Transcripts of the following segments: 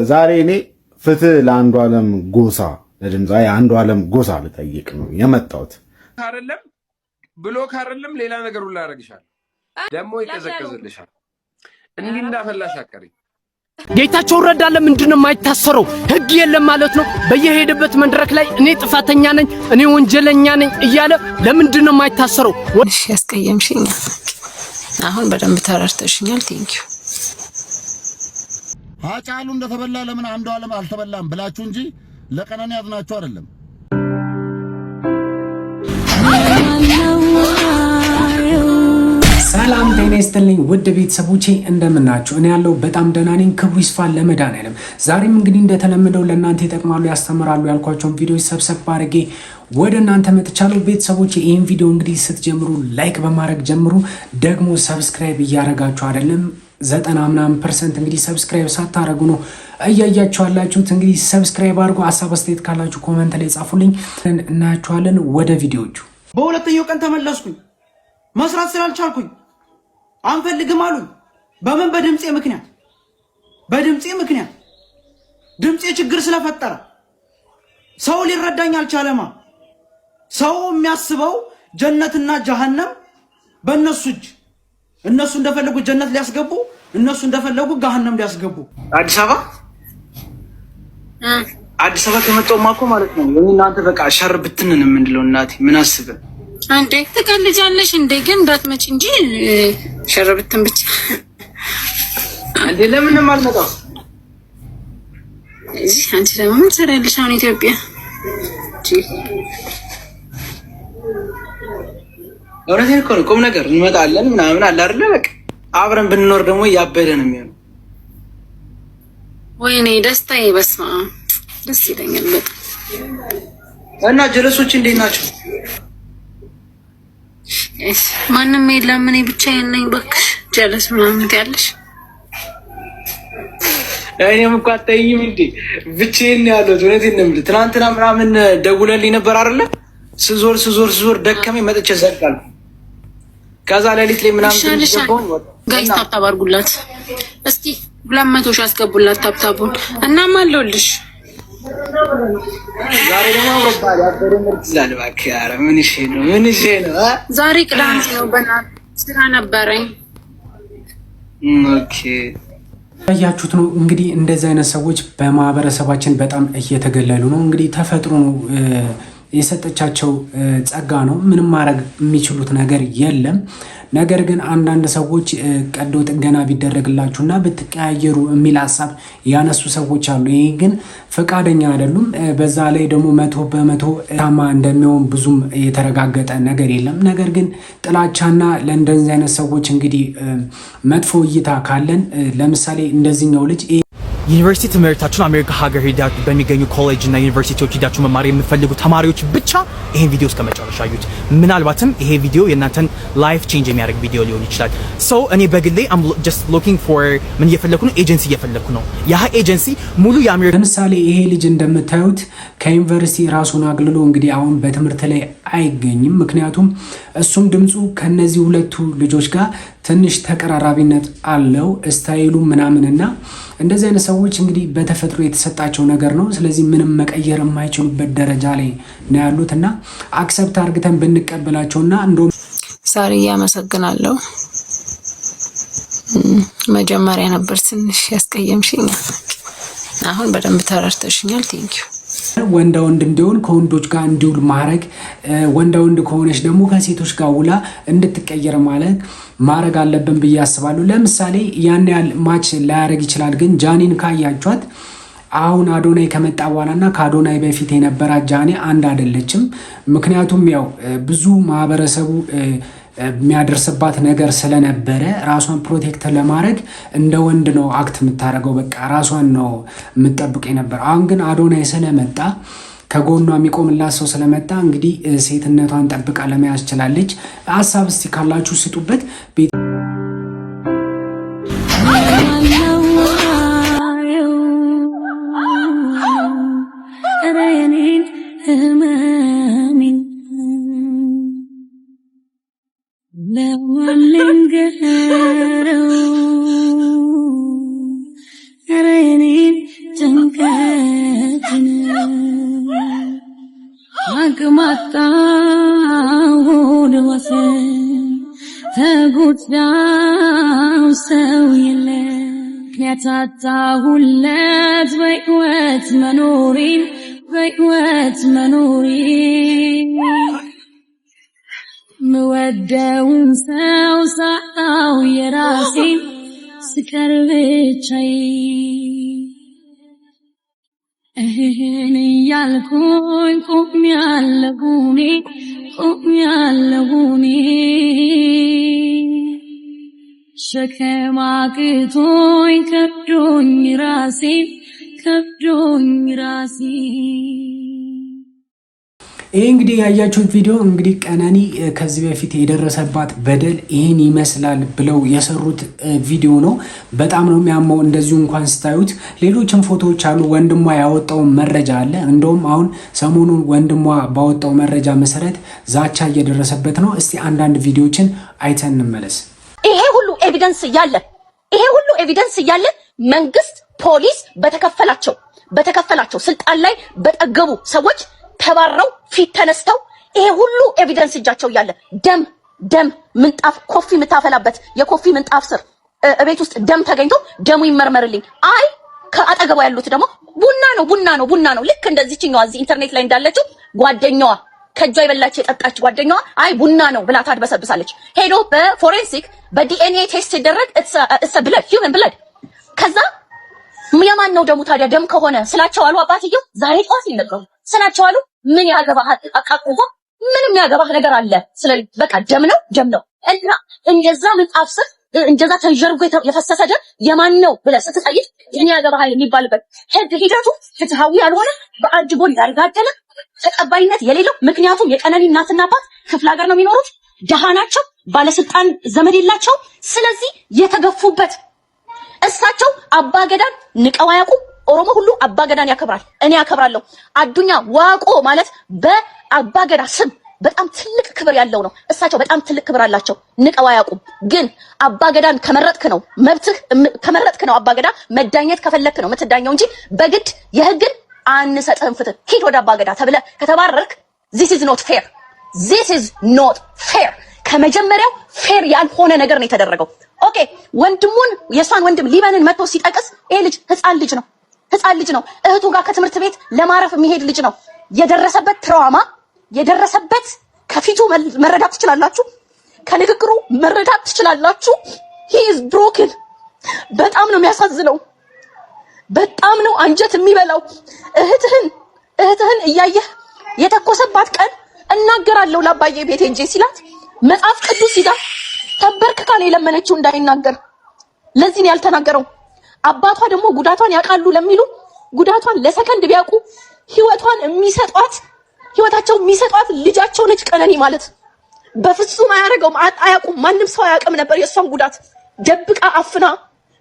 ዛሬ እኔ ፍትህ ለአንዱዓለም ጎሳ፣ ለድምፃዊ አንዱዓለም ጎሳ ልጠይቅ ነው የመጣሁት። አይደለም block አይደለም፣ ሌላ ነገር ሁላ አደርግሻለሁ። ደግሞ ይቀዘቅዝልሻል። እንዲህ እንዳፈላሽ አቀሪ። ጌታቸው ረዳ ለምንድን ነው የማይታሰረው? ህግ የለም ማለት ነው? በየሄደበት መድረክ ላይ እኔ ጥፋተኛ ነኝ፣ እኔ ወንጀለኛ ነኝ እያለ ለምንድን ነው የማይታሰረው? እሺ ያስቀየምሽኝ፣ አሁን በደንብ ተረድተሽኛል። Thank you። ሃጫሉ እንደተበላ ለምን አንዱ ዓለም አልተበላም ብላችሁ እንጂ ለቀነኒ ያዝናችሁ አይደለም። ሰላም ጤና ይስጥልኝ ውድ ቤተሰቦቼ፣ እንደምናችሁ? እኔ ያለው በጣም ደህና ነኝ። ክብሩ ይስፋ ለመድኃኒዓለም። ዛሬም እንግዲህ እንደተለመደው ለእናንተ ይጠቅማሉ፣ ያስተምራሉ ያልኳቸውን ቪዲዮዎች ሰብሰብ አድርጌ ወደ እናንተ መጥቻለሁ። ቤተሰቦቼ፣ ይህን ቪዲዮ እንግዲህ ስትጀምሩ like በማድረግ ጀምሩ። ደግሞ subscribe እያደረጋችሁ አይደለም፣ 90 ምናምን percent እንግዲህ subscribe ሳታደርጉ ነው እያያችሁ ያላችሁት። እንግዲህ subscribe አድርጉ። ሀሳብ አስተያየት ካላችሁ comment ላይ ጻፉልኝ። እናያችኋለን። ወደ ቪዲዮቹ። በሁለተኛው ቀን ተመለስኩኝ። መስራት ስላልቻልኩኝ አንፈልግም አሉኝ። በምን? በድምፄ ምክንያት፣ በድምፄ ምክንያት፣ ድምፄ ችግር ስለፈጠረ ሰው ሊረዳኝ አልቻለማ። ሰው የሚያስበው ጀነትና ጀሃነም በእነሱ እጅ፣ እነሱ እንደፈለጉ ጀነት ሊያስገቡ፣ እነሱ እንደፈለጉ ገሃነም ሊያስገቡ። አዲስ አበባ፣ አዲስ አበባ ከመጣሁማ እኮ ማለት ነው እኔ እናንተ በቃ ሸር ብትንን የምንለው፣ እናቴ ምን አስበህ። እንዴ ትቀልጃለሽ እንዴ? ግን እንዳትመጪ እንጂ ሸር ብትን ብቻ። እንዴ ለምንም አልመጣም። እዚህ አንቺ ደግሞ ምን ትሰሪያለሽ አሁን ኢትዮጵያ? እውነቴን እኮ ነው። ቁም ነገር እንመጣለን ምናምን አለ አይደለ? በቃ አብረን ብንኖር ደግሞ እያበደ ነው የሚሆነው። ወይኔ ደስታዬ፣ በስመ አብ፣ ደስ ይለኛል በጣም። እና ጀለሶች እንዴት ናቸው? ማንም የለም፣ እኔ ብቻዬን ነኝ። እባክሽ ጀለስ ምናምን ትያለሽ። እኔም እኮ አታይኝም እንዴ? ብቻዬን ነው ያለሁት። እውነቴን ነው የምልህ። ትናንትና ምናምን ደውለልኝ ነበር አይደለ? ስዞር ስዞር ስዞር ደከመኝ፣ መጥቼ ዘጋልኩ። ከዛ ሌሊት ላይ ምናምን ትንሽ ገባሁኝ፣ ወጣሁ። Guys፣ tap tap አድርጉላት እስኪ፣ 200,000 አስገቡላት tap tap ኡን። እናም አለሁልሽ። ዛሬ ደግሞ አምሮብሃል። ያበደ ምርት ይላል። እባክህ ኧረ ምን ይሼ ነው? ምን ይሼ ነው? አ? ዛሬ ቅዳሜ ነው፣ በእናትህ ስራ ነበረኝ። Okay። ያያችሁት ነው እንግዲህ፣ እንደዚህ አይነት ሰዎች በማህበረሰባችን በጣም እየተገለሉ ነው። እንግዲህ ተፈጥሮ ነው የሰጠቻቸው፣ ጸጋ ነው። ምንም ማድረግ የሚችሉት ነገር የለም። ነገር ግን አንዳንድ ሰዎች ቀዶ ጥገና ቢደረግላችሁና ብትቀያየሩ የሚል ሀሳብ ያነሱ ሰዎች አሉ። ይህ ግን ፈቃደኛ አይደሉም። በዛ ላይ ደግሞ 100% ታማ እንደሚሆን ብዙም የተረጋገጠ ነገር የለም። ነገር ግን ጥላቻና ለእንደዚህ አይነት ሰዎች እንግዲህ መጥፎ እይታ ካለን፣ ለምሳሌ እንደዚህኛው ልጅ ዩኒቨርሲቲ ትምህርታችሁን አሜሪካ ሀገር ሄዳችሁ በሚገኙ ኮሌጅ እና ዩኒቨርሲቲዎች ሄዳችሁ መማር የምትፈልጉ ተማሪዎች ብቻ ይሄን ቪዲዮ እስከ መጨረሻ እዩት። ምናልባትም ይሄ ቪዲዮ የእናንተን life change የሚያደርግ ቪዲዮ ሊሆን ይችላል። So እኔ በግሌ I'm just looking for፣ ምን እየፈለኩ ነው? ኤጀንሲ እየፈለኩ ነው። ያ ኤጀንሲ ሙሉ የአሜሪካ ለምሳሌ ይሄ ልጅ እንደምታዩት ከዩኒቨርሲቲ ራሱን አግልሎ እንግዲህ አሁን በትምህርት ላይ አይገኝም። ምክንያቱም እሱም ድምፁ ከነዚህ ሁለቱ ልጆች ጋር ትንሽ ተቀራራቢነት አለው፣ style ኡ ምናምን፣ እና እንደዚህ አይነት ሰዎች እንግዲህ በተፈጥሮ የተሰጣቸው ነገር ነው። ስለዚህ ምንም መቀየር የማይችሉበት ደረጃ ላይ ነው ያሉት እና accept አድርገን ብንቀበላቸውና እንደውም ዛሬ እያመሰግናለሁ። መጀመሪያ ነበር ትንሽ ያስቀየምሽኝ፣ አሁን በደንብ ተረድተሽኛል። Thank you። ወንዳ ወንድ እንዲሆን ከወንዶች ጋር እንዲውል ማድረግ፣ ወንዳ ወንድ ከሆነች ደግሞ ከሴቶች ጋር ውላ እንድትቀየር ማለት ማድረግ አለብን ብዬ አስባለሁ። ለምሳሌ ያን ያህል match ላያደርግ ይችላል፣ ግን ጃኒን ካያቿት አሁን አዶናይ ከመጣ በኋላ እና ከአዶናይ በፊት የነበራት ጃኒ አንድ አይደለችም። ምክንያቱም ያው ብዙ ማህበረሰቡ የሚያደርስባት ነገር ስለነበረ ራሷን protect ለማድረግ እንደ ወንድ ነው act የምታደርገው። በቃ ራሷን ነው የምትጠብቅ የነበር። አሁን ግን አዶናይ ስለመጣ፣ ከጎኗ የሚቆምላት ሰው ስለመጣ እንግዲህ ሴትነቷን ጠብቃ ለመያዝ ችላለች። ሀሳብ እስቲ ካላችሁ ስጡበት። ለማን ልንገረው? ኧረ የኔን አጣሁ ወሰን፣ ተጎዳው ሰው የለ፣ ምክንያት አጣሁለት በሕይወት መኖሬን፣ በሕይወት መኖሬን። ምወደውን ሰው ሳጣው፣ የራሴን ስቀር ብቻዬን፣ እህህን እያልኩኝ ቆሜያለሁ እኔ፣ ቆሜያለሁ እኔ። ሸክም አቅቶኝ ከብዶኝ ራሴን፣ ከብዶኝ ራሴን። ይህ እንግዲህ ያያችሁት ቪዲዮ እንግዲህ ቀነኒ ከዚህ በፊት የደረሰባት በደል ይህን ይመስላል ብለው የሰሩት ቪዲዮ ነው። በጣም ነው የሚያመው እንደዚሁ እንኳን ስታዩት። ሌሎችም ፎቶዎች አሉ። ወንድሟ ያወጣው መረጃ አለ። እንደውም አሁን ሰሞኑን ወንድሟ ባወጣው መረጃ መሰረት ዛቻ እየደረሰበት ነው። እስቲ አንዳንድ ቪዲዮዎችን አይተን እንመለስ። ይሄ ሁሉ evidence እያለ፣ ይሄ ሁሉ evidence እያለ መንግስት፣ ፖሊስ በተከፈላቸው ስልጣን ላይ በጠገቡ ሰዎች ተባረው ፊት ተነስተው፣ ይሄ ሁሉ evidence እጃቸው እያለ፣ ደም ምንጣፍ፣ coffee የምታፈላበት የ coffee ምንጣፍ ስር እቤት ውስጥ ደም ተገኝቶ ደሙ ይመርመርልኝ፣ አይ ከአጠገቧ ያሉት ደግሞ ቡና ነው፣ ቡና ነው፣ ቡና ነው። ልክ እንደዚህችኛዋ እዚህ ኢንተርኔት ላይ እንዳለችው ጓደኛዋ፣ ከእጇ የበላች የጠጣች ጓደኛዋ አይ ቡና ነው ብላ ታድበሰብሳለች። ሄዶ በ forensic በ DNA test ሲደረግ it's blood, human blood። ከዛ የማን ነው ደሙ ታዲያ? ደም ከሆነ ስላቸው አሉ አባትየው ዛሬ ጠዋት ይነገሩ ስላቸው አሉ፣ ምን ያገባህ አቃቁፎ ምንም ያገባህ ነገር አለ? ስለ በቃ ደም ነው፣ ደም ነው። እና እንደዛ ምንጣፍ ስር እንደዛ ተንዠርጎ የፈሰሰ ደም የማን ነው ብለህ ስትጠይቅ ምን ያገባሃል የሚባልበት ህግ ሂደቱ ፍትሃዊ ያልሆነ፣ በአንድ ጎን ያልጋደለ፣ ተቀባይነት የሌለው። ምክንያቱም የቀነኒ እናትና አባት ክፍለ ሀገር ነው የሚኖሩት፣ ደሃ ናቸው፣ ባለስልጣን ዘመድ የላቸው። ስለዚህ የተገፉበት፣ እሳቸው አባገዳን ንቀው አያውቁም። ኦሮሞ ሁሉ አባገዳን ያከብራል፣ እኔ አከብራለሁ። አዱኛ ዋቆ ማለት በአባገዳ ስም በጣም ትልቅ ክብር ያለው ነው። እሳቸው በጣም ትልቅ ክብር አላቸው፣ ንቀው አያውቁም። ግን አባገዳን ከመረጥክ ነው መብትህ፣ ከመረጥክ ነው አባገዳ መዳኘት ከፈለክ ነው የምትዳኘው እንጂ በግድ የህግን አንሰጥህም ፍትህ፣ ሂድ ወደ አባገዳ ተብለህ ከተባረርክ this is not fair, this is not fair። ከመጀመሪያው fair ያልሆነ ነገር ነው የተደረገው። Okay፣ ወንድሙን፣ የእሷን ወንድም ሊበንን መጥቶ ሲጠቅስ ይሄ ልጅ ህፃን ልጅ ነው፣ ህፃን ልጅ ነው። እህቱ ጋር ከትምህርት ቤት ለማረፍ የሚሄድ ልጅ ነው። የደረሰበት trauma፣ የደረሰበት ከፊቱ መረዳት ትችላላችሁ፣ ከንግግሩ መረዳት ትችላላችሁ። He is broken። በጣም ነው የሚያሳዝነው። በጣም ነው አንጀት የሚበላው። እህትህን እያየህ የተኮሰባት ቀን እናገራለሁ ለአባዬ ቤቴ እንጂ ሲላት መጽሐፍ ቅዱስ ይዛ ተንበርክካ ነው የለመነችው እንዳይናገር። ለዚህ ነው ያልተናገረው። አባቷ ደግሞ ጉዳቷን ያውቃሉ ለሚሉ፣ ጉዳቷን ለሰከንድ ቢያውቁ ህይወቷን የሚሰጧት፣ ህይወታቸው የሚሰጧት ልጃቸው ነች ቀነኒ ማለት። በፍጹም አያደርገውም። አያውቁም። ማንም ሰው አያውቅም ነበር የእሷን ጉዳት። ደብቃ አፍና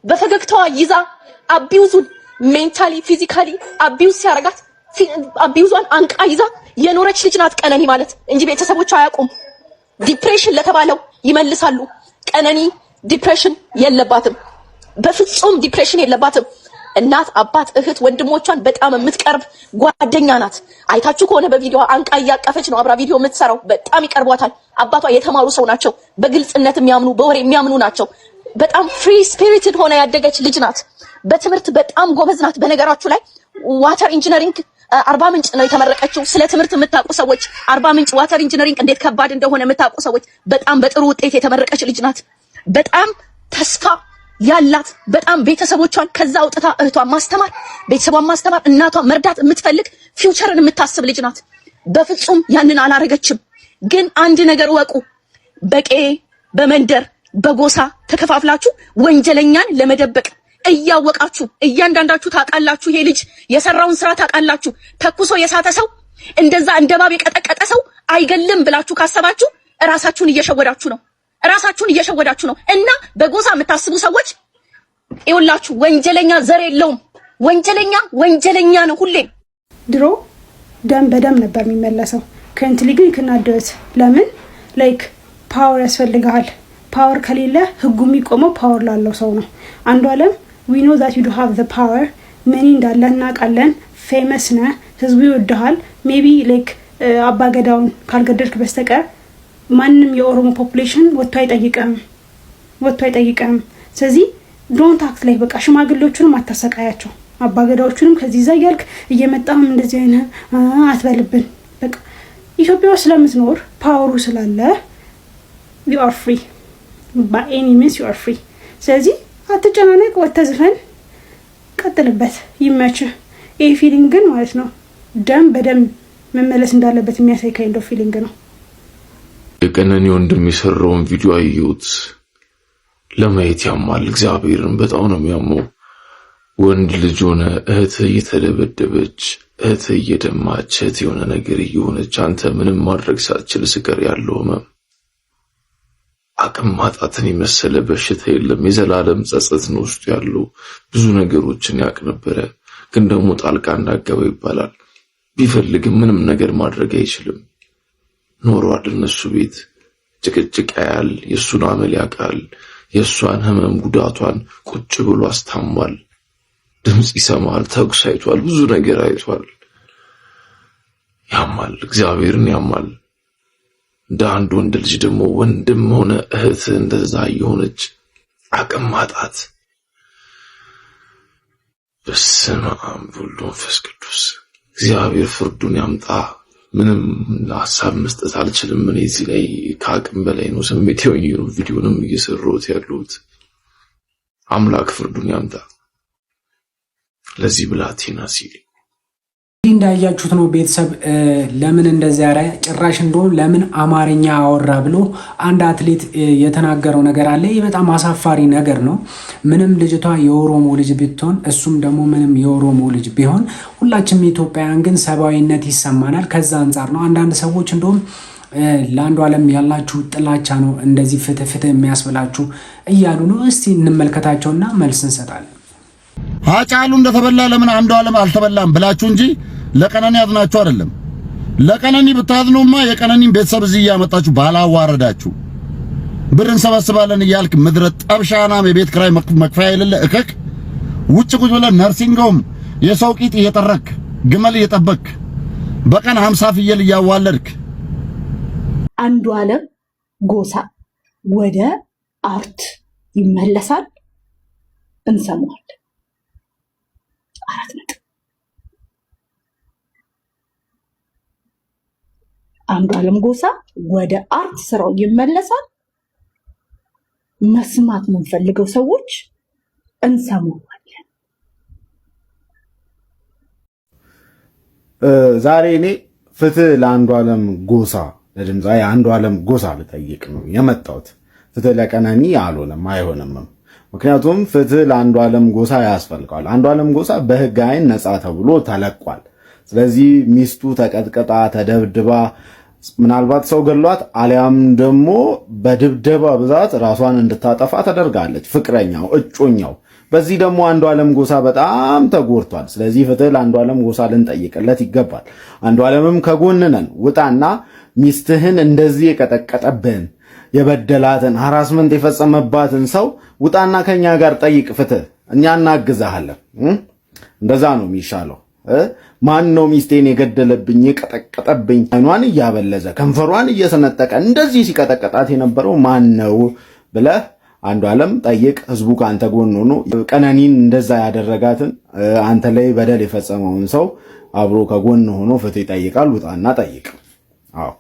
በፈገግታዋ ይዛ abuse ኡን mentally, physically abuse ሲያደርጋት abuse ኧን አንቃ ይዛ የኖረች ልጅ ናት ቀነኒ ማለት እንጂ ቤተሰቦቿ አያውቁም። Depression ለተባለው ይመልሳሉ። ቀነኒ depression የለባትም። በፍጹም depression የለባትም። እናት፣ አባት፣ እህት፣ ወንድሞቿን በጣም የምትቀርብ ጓደኛ ናት። አይታችሁ ከሆነ በቪዲዮ አንቃ እያቀፈች ነው አብራ ቪዲዮ የምትሰራው። በጣም ይቀርቧታል። አባቷ የተማሩ ሰው ናቸው። በግልጽነት የሚያምኑ፣ በወሬ የሚያምኑ ናቸው። በጣም free spirited ሆና ያደገች ልጅ ናት። በትምህርት በጣም ጎበዝ ናት። በነገራችሁ ላይ water engineering አርባ ምንጭ ነው የተመረቀችው። ስለ ትምህርት የምታውቁ ሰዎች፣ አርባ ምንጭ water engineering እንዴት ከባድ እንደሆነ የምታውቁ ሰዎች፣ በጣም በጥሩ ውጤት የተመረቀች ልጅ ናት። በጣም ተስፋ ያላት፣ በጣም ቤተሰቦቿን ከዛ አውጥታ እህቷን ማስተማር፣ ቤተሰቧን ማስተማር፣ እናቷን መርዳት የምትፈልግ፣ future ን የምታስብ ልጅ ናት። በፍጹም ያንን አላረገችም። ግን አንድ ነገር እወቁ፣ በቀዬ፣ በመንደር፣ በጎሳ ተከፋፍላችሁ ወንጀለኛን ለመደበቅ እያወቃችሁ፣ እያንዳንዳችሁ ታውቃላችሁ። ይሄ ልጅ የሰራውን ስራ ታውቃላችሁ። ተኩሶ የሳተ ሰው፣ እንደዛ እንደ እባብ የቀጠቀጠ ሰው አይገልም ብላችሁ ካሰባችሁ እራሳችሁን እየሸወዳችሁ ነው። እራሳችሁን እየሸወዳችሁ ነው። እና በጎሳ የምታስቡ ሰዎች ይኸውላችሁ፣ ወንጀለኛ ዘር የለውም። ወንጀለኛ ወንጀለኛ ነው ሁሌም። ድሮ ደም በደም ነበር የሚመለሰው። Currently ግን ክናደት ለምን like power ያስፈልግሃል። Power ከሌለ ህጉ የሚቆመው power ላለው ሰው ነው። አንዱ አለም፣ we know that you do have the power, money እንዳለ እናውቃለን። Famous ነህ፣ ህዝቡ ይወድሃል። Maybe like አባገዳውን ካልገደልክ በስተቀር ማንም የኦሮሞ population ወጥቶ አይጠይቅህም፣ ወጥቶ አይጠይቅህም። ስለዚህ don't act like በቃ ሽማግሌዎቹንም አታሰቃያቸው፣ አባገዳዎቹንም ከዚህ ዛ እያልክ እየመጣህም እንደዚህ አይነት አትበልብን። በቃ ኢትዮጵያ ውስጥ ስለምትኖር power ኡ ስላለ you are free, by any means you are free። ስለዚህ አትጨናነቅ፣ ወጥተህ ዝፈን፣ ቀጥልበት፣ ይመችህ። ይህ feeling ግን ማለት ነው ደም በደም መመለስ እንዳለበት የሚያሳይ kind of feeling ነው። የቀነኒ ወንድም የሰራውን ቪዲዮ አየሁት። ለማየት ያማል። እግዚአብሔርን በጣም ነው የሚያመው። ወንድ ልጅ ሆነ እህትህ እየተደበደበች፣ እህትህ እየደማች፣ እህትህ የሆነ ነገር እየሆነች አንተ ምንም ማድረግ ሳትችል ስቀር ያለው ህመም፣ አቅም ማጣትን የመሰለ በሽታ የለም። የዘላለም ጸጸት ነው ውስጡ ያለው። ብዙ ነገሮችን ያውቅ ነበረ፣ ግን ደግሞ ጣልቃ እንዳገባ ይባላል። ቢፈልግም ምንም ነገር ማድረግ አይችልም። ኖሯል እነሱ ቤት ጭቅጭቅ ያያል። የእሱን አመል ያውቃል። የእሷን ህመም ጉዳቷን ቁጭ ብሎ አስታሟል። ድምፅ ይሰማል። ተኩስ አይቷል። ብዙ ነገር አይቷል። ያማል፣ እግዚአብሔርን ያማል። እንደ አንድ ወንድ ልጅ ደግሞ ወንድም ሆነ እህት እንደዛ የሆነች አቅም ማጣት። በስመ አብ ወወልድ ወመንፈስ ቅዱስ። እግዚአብሔር ፍርዱን ያምጣ። ምንም ሀሳብ መስጠት አልችልም። እኔ እዚህ ላይ ከአቅም በላይ ነው፣ ስሜት ሆኜ ነው ቪዲዮንም እየሰራሁት ያለሁት። አምላክ ፍርዱን ያምጣ ለዚህ ብላቴና ሲል። እንዳያችሁት ነው ቤተሰብ። ለምን እንደዚያ ያረ ጭራሽ እንደውም ለምን አማርኛ አወራ ብሎ አንድ አትሌት የተናገረው ነገር አለ። ይህ በጣም አሳፋሪ ነገር ነው። ምንም ልጅቷ የኦሮሞ ልጅ ብትሆን፣ እሱም ደግሞ ምንም የኦሮሞ ልጅ ቢሆን፣ ሁላችንም ኢትዮጵያውያን ግን ሰብአዊነት ይሰማናል። ከዛ አንጻር ነው። አንዳንድ ሰዎች እንደውም ለአንዱ ዓለም ያላችሁ ጥላቻ ነው እንደዚህ ፍትህ ፍትህ የሚያስብላችሁ እያሉ ነው። እስቲ እንመልከታቸውና መልስ እንሰጣለን። ሀጫሉ እንደተበላ ለምን አንዱ ዓለም አልተበላም ብላችሁ እንጂ ለቀነኒ አዝናችሁ አይደለም። ለቀነኒ ብታዝኑማ የቀነኒን ቤተሰብ እዚህ እያመጣችሁ ባላዋረዳችሁ፣ ብር እንሰበስባለን እያልክ ምድረ ጠብሻናም የቤት ክራይ መክፈያ የሌለ እከክ ውጭ ቁጭ ብለህ nursing home የሰው ቂጥ እየጠረክ፣ ግመል እየጠበክ፣ በቀን 50 ፍየል እያዋለድክ። አንዱ ዓለም ጎሳ ወደ art ይመለሳል፣ እንሰማዋለን። 4 ነጥብ። አንዱ ዓለም ጎሳ ወደ art ስራው ይመለሳል። መስማት የምንፈልገው ሰዎች እንሰማዋለን። ዛሬ እኔ ፍትህ ለአንዱ ዓለም ጎሳ፣ ለድምፃዊ አንዱ ዓለም ጎሳ ልጠይቅ ነው የመጣሁት። ፍትህ ለቀነኒ አልሆነም፣ አይሆንምም። ምክንያቱም ፍትህ ለአንዱ ዓለም ጎሳ ያስፈልገዋል። አንዱ ዓለም ጎሳ በህግ አይን ነፃ ተብሎ ተለቋል። ስለዚህ ሚስቱ ተቀጥቅጣ ተደብድባ ምናልባት ሰው ገሏት አሊያም ደግሞ በድብደባ ብዛት ራሷን እንድታጠፋ ተደርጋለች። ፍቅረኛው፣ እጮኛው። በዚህ ደግሞ አንዱ ዓለም ጎሳ በጣም ተጎድቷል። ስለዚህ ፍትህ ለአንዱ ዓለም ጎሳ ልንጠይቅለት ይገባል። አንዱ ዓለምም ከጎን ነን። ውጣና ሚስትህን እንደዚህ የቀጠቀጠብህን፣ የበደላትን፣ harassment የፈጸመባትን ሰው ውጣና ከኛ ጋር ጠይቅ ፍትህ፣ እኛ እናግዛሃለን። እንደዛ ነው የሚሻለው። ማን ነው ሚስቴን የገደለብኝ፣ የቀጠቀጠብኝ፣ አይኗን እያበለዘ ከንፈሯን እየሰነጠቀ እንደዚህ ሲቀጠቀጣት የነበረው ማን ነው ብለህ አንዱ ዓለም ጠይቅ። ህዝቡ ከአንተ ጎን ሆኖ ቀነኒን እንደዛ ያደረጋትን፣ አንተ ላይ በደል የፈጸመውን ሰው አብሮ ከጎን ሆኖ ፍትህ ይጠይቃል። ውጣና ጠይቅ። አዎ፣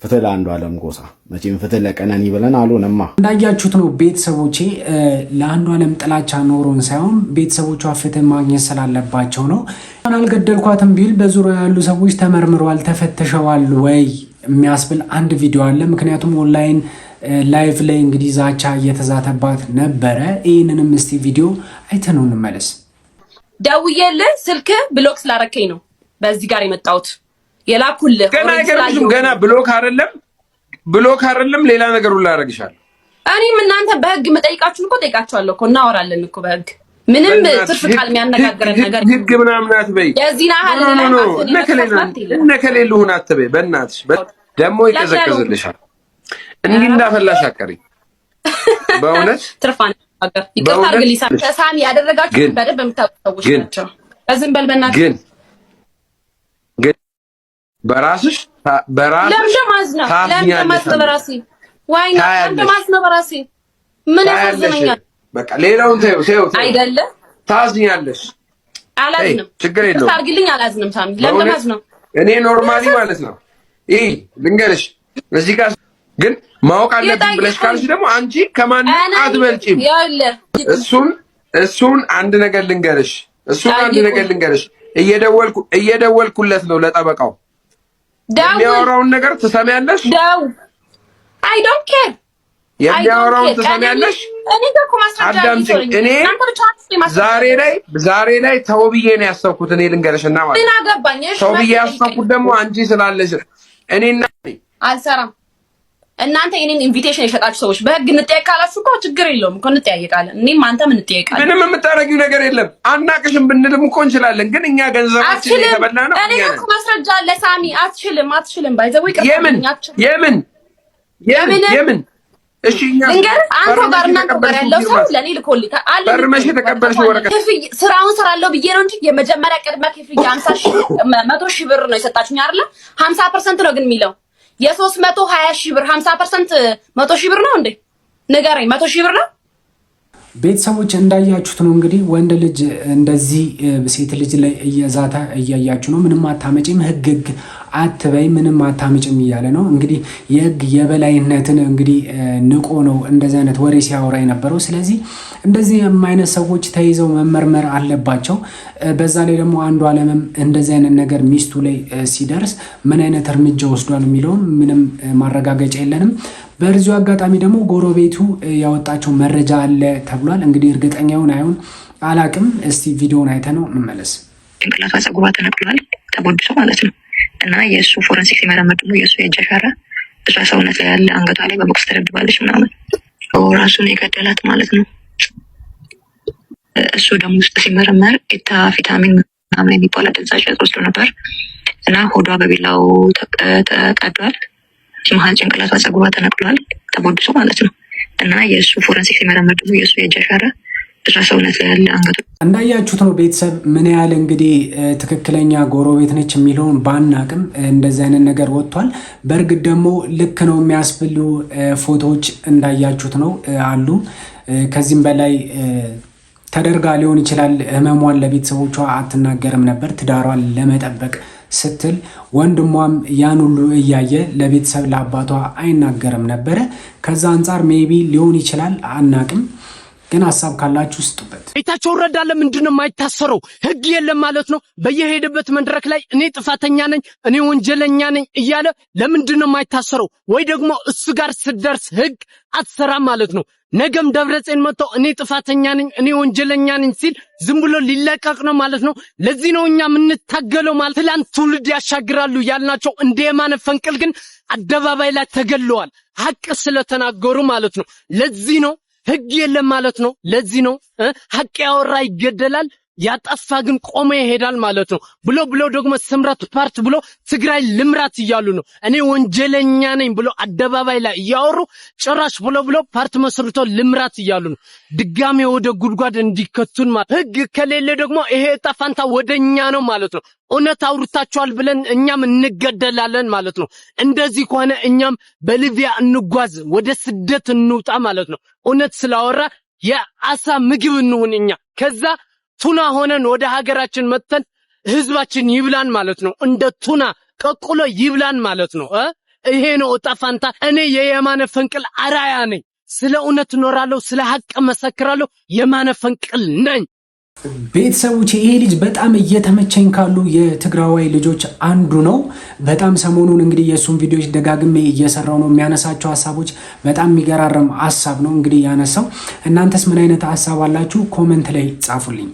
ፍትህ ለአንዱ ዓለም ጎሳ። መቼም ፍትህ ለቀነኒ ብለን አልሆነማ። እንዳያችሁት ነው ቤተሰቦቼ፣ ለአንዱ ዓለም ጥላቻ ኖሮን ሳይሆን ቤተሰቦቿ ፍትህ ማግኘት ስላለባቸው ነው። አልገደልኳትም ቢል በዙሪያ ያሉ ሰዎች ተመርምረዋል፣ ተፈትሸዋል ወይ የሚያስብል አንድ ቪዲዮ አለ። ምክንያቱም online live ላይ እንግዲህ ዛቻ እየተዛተባት ነበረ። ይህንንም እስቲ ቪዲዮ አይተነው እንመለስ። ደውዬልህ ስልክ block ስላረከኝ ነው በዚህ ጋር የመጣሁት የላኩልህ። ገና አይገርምሽም? ገና block አይደለም፣ block አይደለም፣ ሌላ ነገር ሁላ አደርግሻለሁ። እኔም እናንተ በህግ የምጠይቃችሁን እኮ ጠይቃችኋለሁ እኮ፣ እናወራለን እኮ በህግ። ምንም ትርፍ ቃል የሚያነጋግረን ነገር ህግ ምናምን አትበይ። የዚህን ያህል እነ ከሌ ልሁን አትበይ። በእናትሽ ደግሞ ይቀዘቅዝልሻል። እንዲህ እንዳፈላሽ አቀሪ በእውነት። ትርፍ አነጋገር ይቅርታ አድርግልኝ። ተሳሚ ያደረጋችሁ በደንብ የምታውቁ ሰዎች ናቸው። በዝም በል በእናትህ። ግን በራስሽ በራስሽ ለምን ማዝነው? ለምን ማዝነው በራሴ? Why not? ለምን ማዝነው በራሴ? ምን ያሳዝነኛል? በቃ ሌላውን ተይው ተይው አይደለ ታዝኛለሽ። አላዝንም። ችግር የለውም። አድርግልኝ። አላዝንም። ሳሚ ለምን ማዝነው? እኔ normally ማለት ነው ይሄ ልንገርሽ፣ እዚህ ጋር ግን ማወቅ አለብኝ ብለሽ ካልሽ ደግሞ አንቺ ከማንም አትበልጪም። እሱን አንድ ነገር ልንገርሽ፣ እሱን አንድ ነገር ልንገርሽ፣ እየደወልኩለት ነው ለጠበቃው። የሚያወራውን ነገር ትሰሚያለሽ? I don't care። የሚያወራውን ትሰሚያለሽ? አዳምጪኝ። እኔ ዛሬ ላይ ተው ብዬ ነው ያሰብኩት። እኔ ልንገርሽና ማለት ምን አገባኝ? ተው ብዬ ያሰብኩት ደግሞ አንቺ ስላለሽ እኔና አልሰራም። እናንተ የኔን invitation የሸጣችሁ ሰዎች በህግ እንጠየቅ ካላችሁ እኮ ችግር የለውም እኮ እንጠያየቃለን። እኔም አንተም እንጠየቃለን። ምንም የምታደርጊው ነገር የለም። አናቅሽም ብንልም እኮ እንችላለን፣ ግን እኛ ገንዘባችን የተበላ ነው። እኔ እኮ ማስረጃ አለ ሳሚ። አትችልም፣ አትችልም። By the way የምን የምን የምን የምን እሺ እኛ ልንገርህ፣ አንተ ጋር እናንተ ጋር ያለው ሰው ለኔ ልኮልታል አለ። ፈርመሽ የተቀበልሽው ወረቀት ስራውን ስራለሁ ብዬ ነው እንጂ የመጀመሪያ ቅድመ ክፍያ 50 ሺህ 100 ሺህ ብር ነው የሰጣችሁኝ አይደለ? 50% ነው ግን የሚለው የ320 ሺህ ብር 50% 100 ሺህ ብር ነው እንዴ? ንገረኝ፣ 100 ሺህ ብር ነው? ቤተሰቦች እንዳያችሁት ነው እንግዲህ ወንድ ልጅ እንደዚህ ሴት ልጅ ላይ እየዛተ እያያችሁ ነው። ምንም አታመጪም፣ ህግ ህግ አትበይ፣ ምንም አታመጭም እያለ ነው እንግዲህ። የህግ የበላይነትን እንግዲህ ንቆ ነው እንደዚህ አይነት ወሬ ሲያወራ የነበረው። ስለዚህ እንደዚህ አይነት ሰዎች ተይዘው መመርመር አለባቸው። በዛ ላይ ደግሞ አንዱ አለምም እንደዚህ አይነት ነገር ሚስቱ ላይ ሲደርስ ምን አይነት እርምጃ ወስዷል የሚለውን ምንም ማረጋገጫ የለንም። በዚሁ አጋጣሚ ደግሞ ጎረቤቱ ያወጣቸው መረጃ አለ ተብሏል። እንግዲህ እርግጠኛውን አይሁን አላቅም። እስቲ ቪዲዮውን አይተነው እንመለስ። ጭንቅላቷ ፀጉሯ ተነቅሏል፣ ተቦድሶ ማለት ነው። እና የእሱ forensic ሲመረምር ደግሞ የእሱ የእጅ አሻራ እሷ ሰውነት ላይ ያለ፣ አንገቷ ላይ በቦክስ ተደብድባለች ምናምን፣ ራሱን የገደላት ማለት ነው። እሱ ደግሞ ውስጥ ሲመረመር methamphetamine ምናምን የሚባል አደንዛዥ ዕፅ ወስዶ ነበር እና ሆዷ በቢላው ተቀዷል። መሀል ጭንቅላቷ ፀጉሯ ተነቅሏል፣ ተቦድሶ ማለት ነው። እና የእሱ forensic ሲመረምር ደግሞ የእሱ የእጅ አሻራ እሷ ሰውነት ላይ ያለ አንገቱ እንዳያችሁት ነው ቤተሰብ። ምን ያህል እንግዲህ ትክክለኛ ጎረቤት ነች የሚለውን ባናቅም እንደዚህ አይነት ነገር ወጥቷል። በእርግጥ ደግሞ ልክ ነው የሚያስብሉ ፎቶዎች እንዳያችሁት ነው አሉ። ከዚህም በላይ ተደርጋ ሊሆን ይችላል። ህመሟን ለቤተሰቦቿ አትናገርም ነበር ትዳሯን ለመጠበቅ ስትል፣ ወንድሟም ያን ሁሉ እያየ ለቤተሰብ ለአባቷ አይናገርም ነበረ። ከዛ አንጻር maybe ሊሆን ይችላል፣ አናቅም። ግን ሀሳብ ካላችሁ ስጡበት። ጌታቸው ረዳ ለምንድን ነው የማይታሰረው? ህግ የለም ማለት ነው። በየሄደበት መድረክ ላይ እኔ ጥፋተኛ ነኝ፣ እኔ ወንጀለኛ ነኝ እያለ ለምንድን ነው የማይታሰረው? ወይ ደግሞ እሱ ጋር ስደርስ ህግ አትሰራም ማለት ነው። ነገም ደብረጽዮን መጥቶ እኔ ጥፋተኛ ነኝ፣ እኔ ወንጀለኛ ነኝ ሲል ዝም ብሎ ሊለቀቅ ነው ማለት ነው። ለዚህ ነው እኛ የምንታገለው ማለት ትላንት ትውልድ ያሻግራሉ ያልናቸው እንደ የማነ ፈንቅል ግን አደባባይ ላይ ተገለዋል፣ ሀቅ ስለተናገሩ ማለት ነው። ለዚህ ነው ህግ የለም ማለት ነው። ለዚህ ነው ሀቅ ያወራ ይገደላል፣ ያጠፋ ግን ቆሞ ይሄዳል ማለት ነው። ብሎ ብሎ ደግሞ ስምረት ፓርት ብሎ ትግራይ ልምራት እያሉ ነው። እኔ ወንጀለኛ ነኝ ብሎ አደባባይ ላይ እያወሩ ጭራሽ ብሎ ብሎ ፓርት መስርቶ ልምራት እያሉ ነው። ድጋሜ ወደ ጉድጓድ እንዲከቱን ማለት ህግ ከሌለ ደግሞ ይሄ እጣ ፋንታ ወደኛ ነው ማለት ነው። እውነት አውርታችኋል ብለን እኛም እንገደላለን ማለት ነው። እንደዚህ ከሆነ እኛም በሊቢያ እንጓዝ፣ ወደ ስደት እንውጣ ማለት ነው። እውነት ስላወራ የአሳ ምግብ እንሁን እኛ፣ ከዛ ቱና ሆነን ወደ ሀገራችን መጥተን ህዝባችን ይብላን ማለት ነው። እንደ ቱና ቀቅሎ ይብላን ማለት ነው። ይሄ ነው እጣ ፋንታ። እኔ የየማነ ፈንቅል አራያ ነኝ። ስለ እውነት እኖራለሁ፣ ስለ ሀቅ መሰክራለሁ። የማነ ፈንቅል ነኝ። ቤተሰቦች ይሄ ልጅ በጣም እየተመቸኝ ካሉ የትግራዋይ ልጆች አንዱ ነው። በጣም ሰሞኑን እንግዲህ የእሱን ቪዲዮዎች ደጋግሜ እየሰራው ነው። የሚያነሳቸው ሀሳቦች በጣም የሚገራረም ሀሳብ ነው እንግዲህ ያነሳው። እናንተስ ምን አይነት ሀሳብ አላችሁ? Comment ላይ ጻፉልኝ።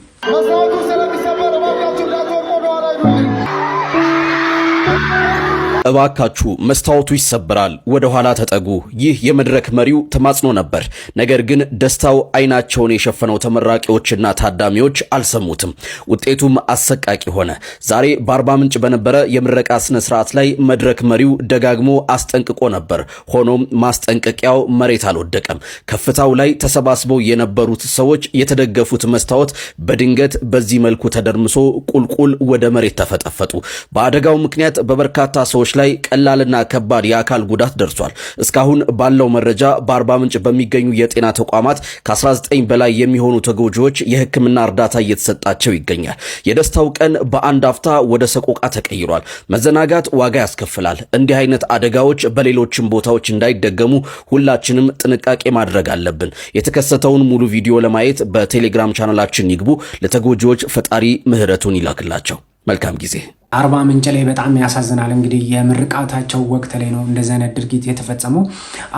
እባካችሁ መስታወቱ ይሰበራል፣ ወደ ኋላ ተጠጉ። ይህ የመድረክ መሪው ተማጽኖ ነበር። ነገር ግን ደስታው አይናቸውን የሸፈነው ተመራቂዎችና ታዳሚዎች አልሰሙትም። ውጤቱም አሰቃቂ ሆነ። ዛሬ በአርባ ምንጭ በነበረ የምረቃ ስነ ስርዓት ላይ መድረክ መሪው ደጋግሞ አስጠንቅቆ ነበር። ሆኖም ማስጠንቀቂያው መሬት አልወደቀም። ከፍታው ላይ ተሰባስበው የነበሩት ሰዎች የተደገፉት መስታወት በድንገት በዚህ መልኩ ተደርምሶ ቁልቁል ወደ መሬት ተፈጠፈጡ። በአደጋው ምክንያት በበርካታ ሰዎች ላይ ቀላልና ከባድ የአካል ጉዳት ደርሷል። እስካሁን ባለው መረጃ በአርባ ምንጭ በሚገኙ የጤና ተቋማት ከ19 በላይ የሚሆኑ ተጎጂዎች የሕክምና እርዳታ እየተሰጣቸው ይገኛል። የደስታው ቀን በአንድ አፍታ ወደ ሰቆቃ ተቀይሯል። መዘናጋት ዋጋ ያስከፍላል። እንዲህ አይነት አደጋዎች በሌሎችም ቦታዎች እንዳይደገሙ ሁላችንም ጥንቃቄ ማድረግ አለብን። የተከሰተውን ሙሉ ቪዲዮ ለማየት በቴሌግራም ቻናላችን ይግቡ። ለተጎጂዎች ፈጣሪ ምሕረቱን ይላክላቸው። መልካም ጊዜ። አርባ ምንጭ ላይ በጣም ያሳዝናል። እንግዲህ የምርቃታቸው ወቅት ላይ ነው እንደዚህ አይነት ድርጊት የተፈጸመው።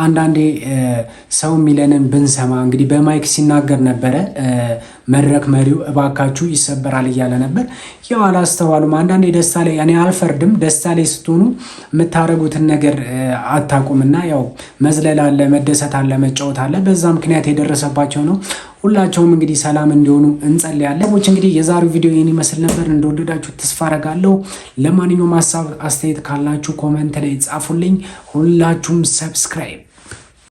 አንዳንዴ ሰው የሚለንን ብንሰማ፣ እንግዲህ በ mic ሲናገር ነበረ መድረክ መሪው፣ እባካችሁ ይሰበራል እያለ ነበር። ያው አላስተዋሉም። አንዳንዴ ደስታ ላይ፣ እኔ አልፈርድም፣ ደስታ ላይ ስትሆኑ የምታደርጉትን ነገር አታውቁምና ያው መዝለል አለ፣ መደሰት አለ፣ መጫወት አለ። በዛ ምክንያት የደረሰባቸው ነው። ሁላቸውም እንግዲህ ሰላም እንዲሆኑ እንጸልያለን። ሰዎች እንግዲህ የዛሬው ቪዲዮ ይህን ይመስል ነበር። እንደወደዳችሁ ተስፋ አረጋለሁ። ለማንኛውም ሀሳብ አስተያየት ካላችሁ comment ላይ ጻፉልኝ። ሁላችሁም subscribe